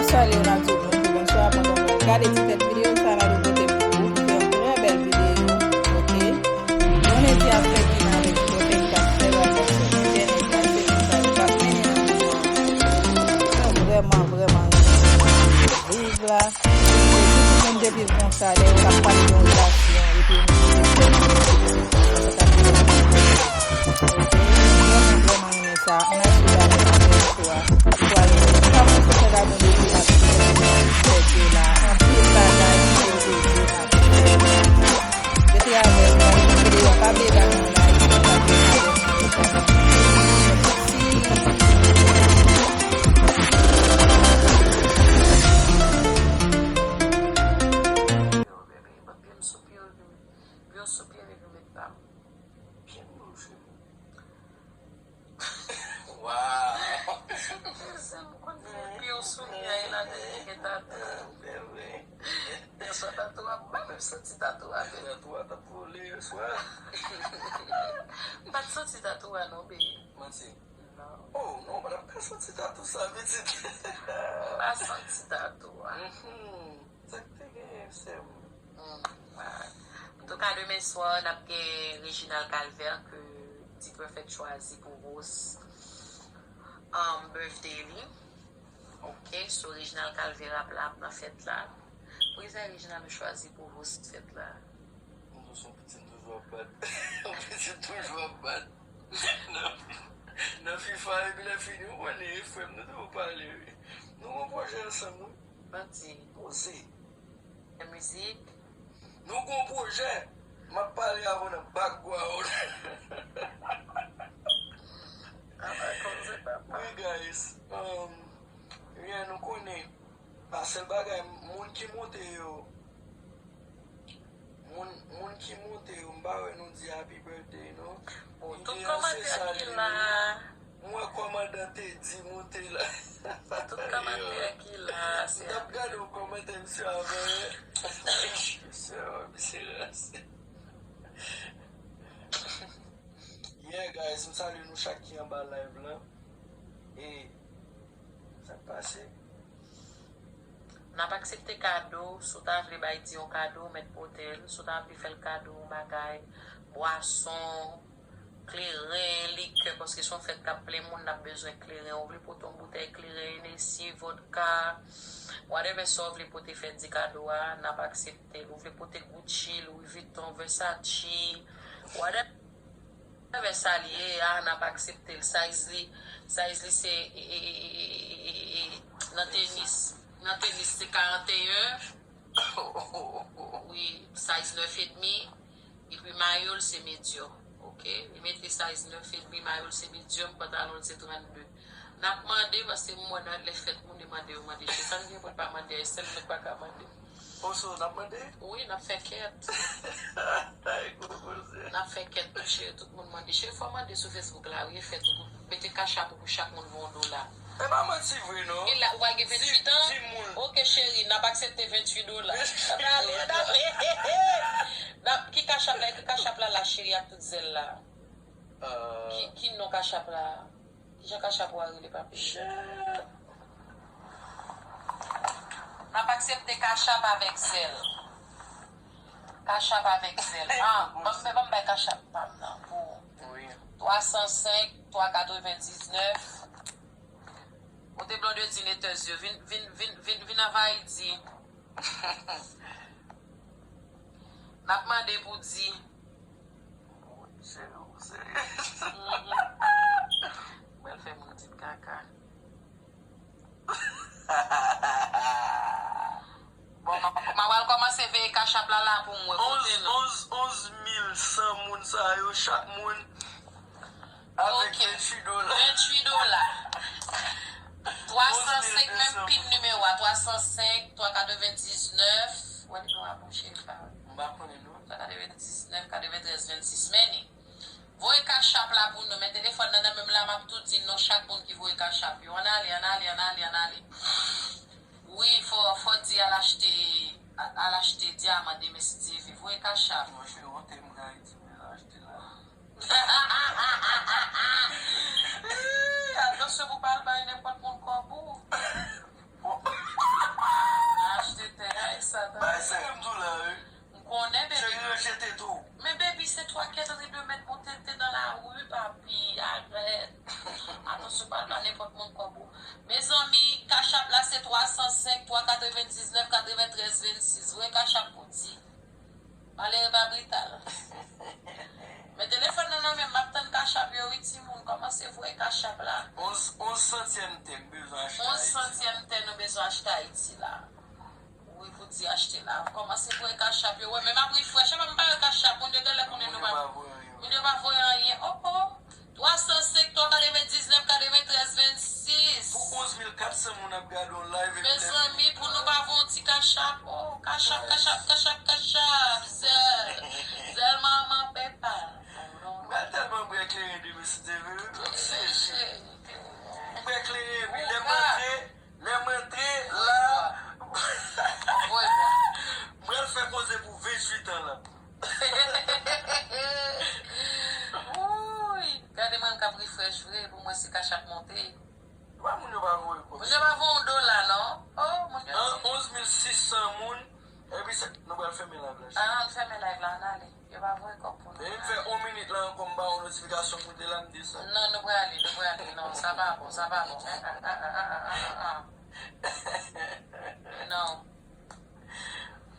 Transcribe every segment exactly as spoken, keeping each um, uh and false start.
Salye w, n ap di w bonjou, bonswa, pandan w gade ti tèt videyo sa, n ap pote pou ou, ki se yon trè bèl videyo, oke? Konnen ti ap fè vin avèk ti pèpèt k ap fè bagay sou entènèt la, se konsa nou p ap mennen nan mouvman. Nou vrèman, vrèman renmen sa. Viv la. Tout moun te viv konsa, lè yo t ap pale de yon relasyon, epi yon moun te fè yon relasyon, sa sa t ap fè. Oke? Mwen vrèman, vrèman renmen sa. Ann al swiv avè m ankò yon fwa. Ou pral renmen. Sa moun sou fè ladan de pi ap fè la. Anpil bagay ki te rive ap fè. Rete avè m nan videyo a. Pa bliye ba nou yon like, pataje avè nou. Mèsi. Yo, bebe, m soupire, yo soupire, yo met pa m. Byen manje. Waw! Se m konn fè pye w sou li a, e la tèt ki gen tatou. Bebe. Yèswa tatou a, m pa menm santi tatou a, bebe. Tatou a t ap vole yèswa. M pa t santi tatou a non, bebe. Manti. Non. Oh, non, w pa t ap ka santi tatou sa, pitit. M pa santi tatou a. Mhm. Sa k te genyen, sè m? Hmm, ah. Antouka, demen swa, n ap gen Reginald Calvert ke Ti Pwofèt chwazi pou host, um, birthday li. Ok, so Reginald Calvert ap la, ap nan fèt la. Poukisa Reginald ou chwazi pou host fèt la? Mwen se yon pitit toujou ap bat. Yon pitit toujou ap bat. Nan, nan FIFA, epi lè fini, ou konnen, e frè m, nou toujou pale, wi. Nou gon pwojè ansanm, wi. Manti. Poze. E mizik? Nou gon pwojè. M ap pale avè w nan background. Apa koze papa. Wi, guys. Um, yeah, nou konnen. Pa sèl bagay, moun ki monte yo. Moun, moun ki monte yo, m pa wè nou di happy birthday, non. Bon, tout kòmantè ki la. M wè kòmandan Teddy monte la. Tout kòmantè ki la, se. M t ap gade yon kòmantè misye avan, wi. Misye, misye rase. Yeah, guys, m salye nou chak ki anba live la. E, sa k pase? N ap aksepte kado, si w ta vle bay Di yon kado, w mèt pote l. Si w ta vle fè l kado yon bagay, bwason, kleren, likè, paske se yon fèt k ap plen moun, n ap bezwen kleren. Ou vle pote yon boutèy kleren, Hennessy, vodka, whatever sa w vle pote fè Di kado a, n ap aksepte l. Ou vle pote Gucci, Louis Vuitton, Versace, whatever. Whatever sa l ye a, n ap aksepte l. Size li, size li se, e, e, nan tenis, nan tenis se karanteyen. Wi, size nèf edmi. Epi mayo l se medium. Ok? Li mete size nèf edmi, mayo l se medium, pantalon l se trannde. N ap mande, paske m wè nan lè fèt moun yo mande, yo mande cheri. Sa n gen pou n pa mande, e sèl nèg pa ka mande. Oso, n ap mande? Wi, n ap fè kèt. Ay, gwo koze. N ap fè kèt, tou cheri, tout moun mande. Cheri, fò mande sou Facebook la, wi, e fèt ou pou mete cash app ou pou chak moun voye yon dola. E pa manti vre, non. E la, ou pral gen venntuit an? Di moun. Ok, cheri, n ap aksepte venntuit dola. Ann ale, ann ale. N ap, ki cash app la, ekri cash app la, la, cheri, ak tout zèl la. Euh. Ki, ki non cash app la? Kijan cash app ou a rele, papi? Shit. N ap aksepte cash app avèk zèl. Cash app avèk zèl. Ah, ban m, ban m bay cash app pa m nan pou ou. Wi. Twa san senk, twa katrevendiznèf. Ou te Blondedy Netezye. Vin, vin, vin, vin, vin anvayi Di. N ap mande pou Di. Ou serye, ou serye. Mhm. Pral fè moun di kaka. Bon, m ap, m ap al kòmanse veye cash app la la pou m wè kote nou. Onz, onz mil san moun sa yo, chak moun avèk venntuit dola. Ok. Venntuit dola. Twa san senk, menm pin nimewo a, twa san senk, twa katrevendiznèf. Wè nimewo a, monchè, pa. M pa konnen non. Twa katrevendiznèf, katreventrèz, vennsis, men ni. Voye cash app la pou nou, men telefòn nan nan men m la, m ap tou di non chak moun ki voye cash app yo. Ann ale, ann ale, ann ale, ann ale. Wi, fò, fò Di al achte, al achte dyaman demen si Dye vle. Voye cash app. Monchè, yon te m ka Ayiti, men al achte la. Atansyon pou pa al bay nenpòt moun kòb ou. twa san senk, twa katrevendiznèf, katreventrèz, vennsis. Voye kachap pou di. Malere pa brital. Men telefòn nan nan men m, m ap tann kachap yo, wi, timoun. Kòmanse voye kachap la. Onz, onz santyèm tè, m bezwen achte Ayiti. Onz santyèm tè, nou bezwen achte Ayiti la. Wi, pou di achte la. Kòmanse voye kachap yo. Wè, men m ap refresh. Epa m pa wè kachap. Moun yo genlè konnen nou pa. Moun yo pa voye anyen. Oh, oh. Twa san senk, twa katrevendiznèf, katreventrèz, vennsis. Pou onz mil kat san moun ap gade yon live epi. Mezanmi, pou nou pa voye yon ti kachap. Oh, kachap, kachap, kachap, kachap. Zèl. Zèl manman pepa. M pral tèlman bwè kleren demen si Dye vle, wi, m ap sezi. M bwè kleren epi lè m antre, lè m antre la, m pral fè koze pou venntuit an la. Wouy! Gade mwen m k ap refresh vre pou m wè si kachap monte. Wè moun yo pa voye kòb. Moun yo pa voye yon dola non. Oh, moun yo. An onz mil sis san moun, epi se, nou pral fèmen live la. Ah, ann fèmen live la, ann ale. Yo pa voye kòb pou nou. Depi m fè yon minit la ankò, m ba yon notifikasyon moute la, m desann. Non, nou prale, nou prale. Non, sa pa bon, sa pa bon. Ah, ah, ah. Non.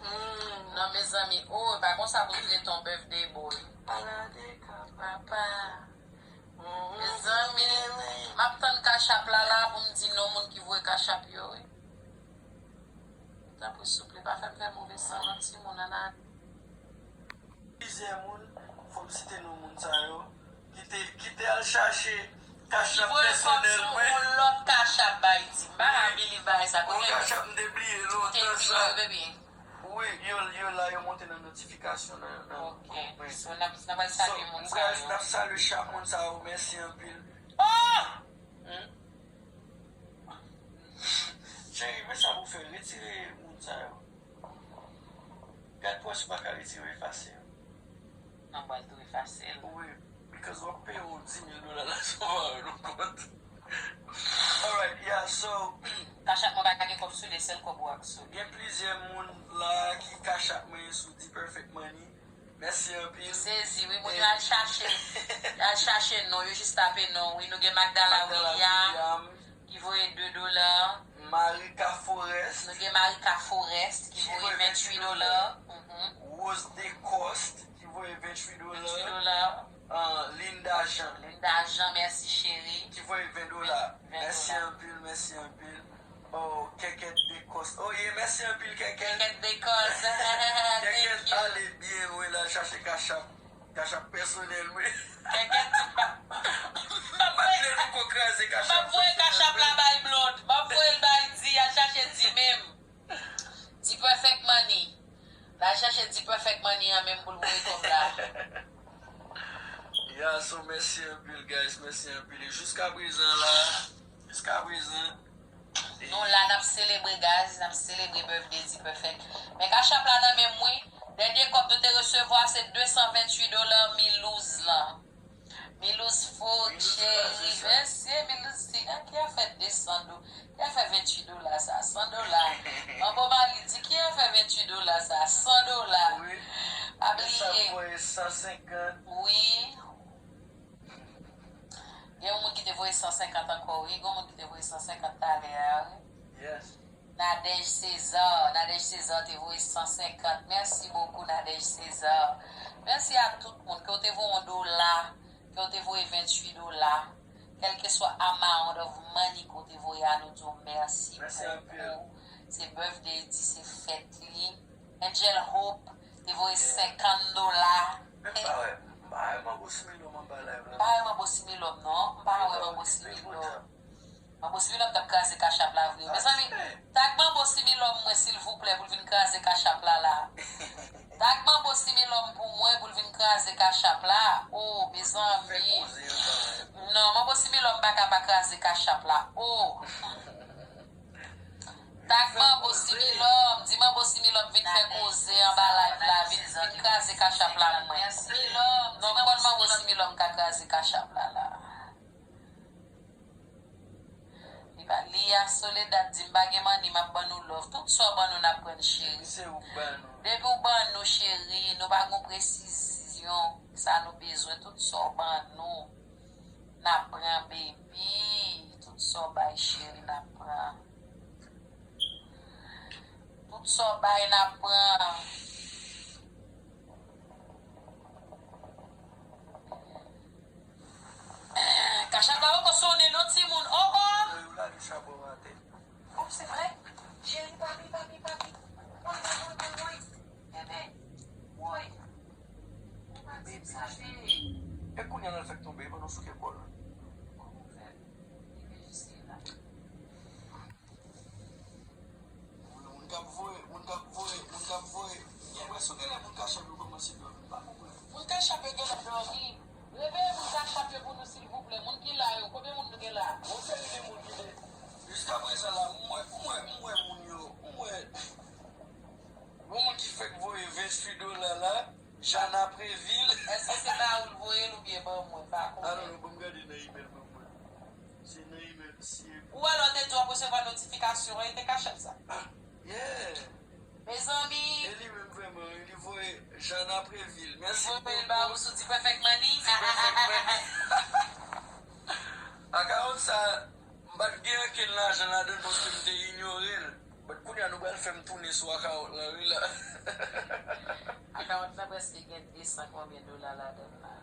Hmm. Non, mezanmi, oh, e pa konsa pou m trete yon birthday boy. Papa. Mezanmi, m ap tann kachap la la pou m di non moun ki voye kachap yo, wi. Tanpri, souple, pa fè m fè move san lòt timoun an a. Plizyè moun, fò m site non moun sa yo, ki te, ki te al chache kachap pèsonèl mwen. Ki voye kòb sou yon lòt kachap bay di. M pa ka believe bagay sa. Yon kachap m te bliye lontan sa. Wi, yo, yo la, yo monte nan notifikasyon nan, nan gwoup mwen. So, n ap, n ap al salye moun sa yo. N ap salye chak moun sa yo, mèsi anpil. Oh! Hmm? Cheri, men sa pou fè, retire moun sa yo. Gad pou wè si w pa ka retire yo efase yo. Non, m pral tou efase l. Wi, because w ap peye yon dis mil dola la sou yon kont. Alright, yeah, so. Kachap mwen pa gen kòb sou li, sèl kòb ou ak sou li. Gen plizyè moun la ki kachap mwen sou D Perfect Money. Mèsi anpil. M sezi, wi, moun yo al chache. Al chache non, yo jis tape non, wi. Nou gen Magdala William, ki voye de dola. Marika Forest. Nou gen Marika Forest, ki voye venntuit dola. Mhm. Rose Decoste, ki voye venntuit dola. Venntuit dola. Ah, Linda Jean. Linda Jean, mèsi cheri. Ki voye ven dola. Ven dola. Mèsi anpil, mèsi anpil. Oh, Kèkèt Dekòs. Oh, yeah, mèsi anpil, Kèkèt. Kèkèt Dekòs. Kèkèt, thank you. Ale byen lwen la, chache kachap. Kachap pèsonèl mwen. Kèkèt di pa. M ap voye kachap la bay Blonde. M ap voye l bay Di, al chache Di menm. Di Perfect Money. L al chache Di Perfect Money an menm pou l voye kòb la. Yeah, so mèsi anpil, guys, mèsi anpil. E jiska prezan la, jiska prezan, nou la, n ap selebre, guys, n ap selebre birthday Di Perfect. Men kachap la nan men m, wi. Dènye kòb nou te resevwa, se de san venntuit dola Milouz lan. Milouz Fo, Milouz cheri, Fo, se sa. Mesye, Milouz di, ah, ki afè de san do-, ki afè venntuit dola sa, san dola. Manbo Mali di, ki afè venntuit dola sa, san dola. Wi. Pa bliye. Sa voye san senkant. Wi. Gen yon moun ki te voye san senkant ankò, wi. Gen yon moun ki te voye san senkant talè a, wi. Yes. Nadège César, Nadège César te voye san senkant. Merci beaucoup, Nadège César. Mèsi a tout moun ke w te voye yon dola, ke w te voye venntuit dola. Kèlkeswa amount of money ke w te voye a, nou di w mèsi bokou. Se birthday Di, se fèt li. Angel Hope te voye senkant dola. Men m pa wè, m pa wè Manbo Similòm anba live la. M pa wè Manbo Similòm non. M pa wè Manbo Similòm. Manbo Similòm t ap kraze kachap la vre. Mezanmi, tag Manbo Similòm mwen silvouplè pou l vin kraze kachap la la. Tag Manbo Similòm pou mwen pou l vin kraze kachap la. Oh, mezanmi. Non, Manbo Similòm pa ka pa kraze kachap la. Oh. Tag Manbo Similòm. Di Manbo Similòm vin fè koze anba live la. Vin, vin kraze kachap la pou mwen. Non, m konn Manbo Similòm ka kraze kachap la la. Li pa, Lia Soledad di, "M pa gen money, m ap ban nou love." Tout sa w ban nou, n ap pran l, cheri. Depi se ou k ban nou. Depi w ban nou, cheri, nou pa gon presizyon sa nou bezwen. Tout sa w ban nou, n ap pran, baby. Tout sa w bay, cheri, n ap pran. Sa w bay n ap pran. Cash App la poko sonnen non timoun. Oh oh. Yo lage chabon atè. Oh, se vre? Cheri, papi, papi, papi. Woy, woy, woy, woy. Bebe, woy. Ou pa di m sa, cheri. E kounye a l al fèk tonbe pandan w souke kò l. Kòman w fè? Bebe, jis la. Moun, moun k ap voye, moun k ap voye, moun k ap voye. Gen lè sou gen lè moun Cash App yo kòmanse dòmi, m pa konprann. Moun Cash App yo genlè dòmi. Reveye moun Cash App yo pou nou silvouplè. Moun ki la yo, konbyen moun nou gen la? Yon seri de moun ki te. Jiskaprezan la, m wè, m wè, m wè moun yo, m wè. Yon moun ki fèk voye venntuit dola la, Jana Previl. Èske se ba ou l voye l oubyen ban mwen? M pa konnen. Ah non, non, ban m gade nan imèl mwen, mwen. Se nan imèl misye. Ou wè lè w te di w ap resevwa notifikasyon an, e te Cash App sa. Ah, yeah. Mezanmi. E li menm vrèman, wi, li voye Jana Previl. Mèsi. Li voye l ba ou sou Ti Perfect Money. Ti Perfect Money. Akawont sa, m pa t gen ankenn lajan ladan l paske m te inyore l. But kounye a nou pral fè m tounen sou akawont lan, wi, la. Akawont lan prèske gen de san konbyen dola ladan l la.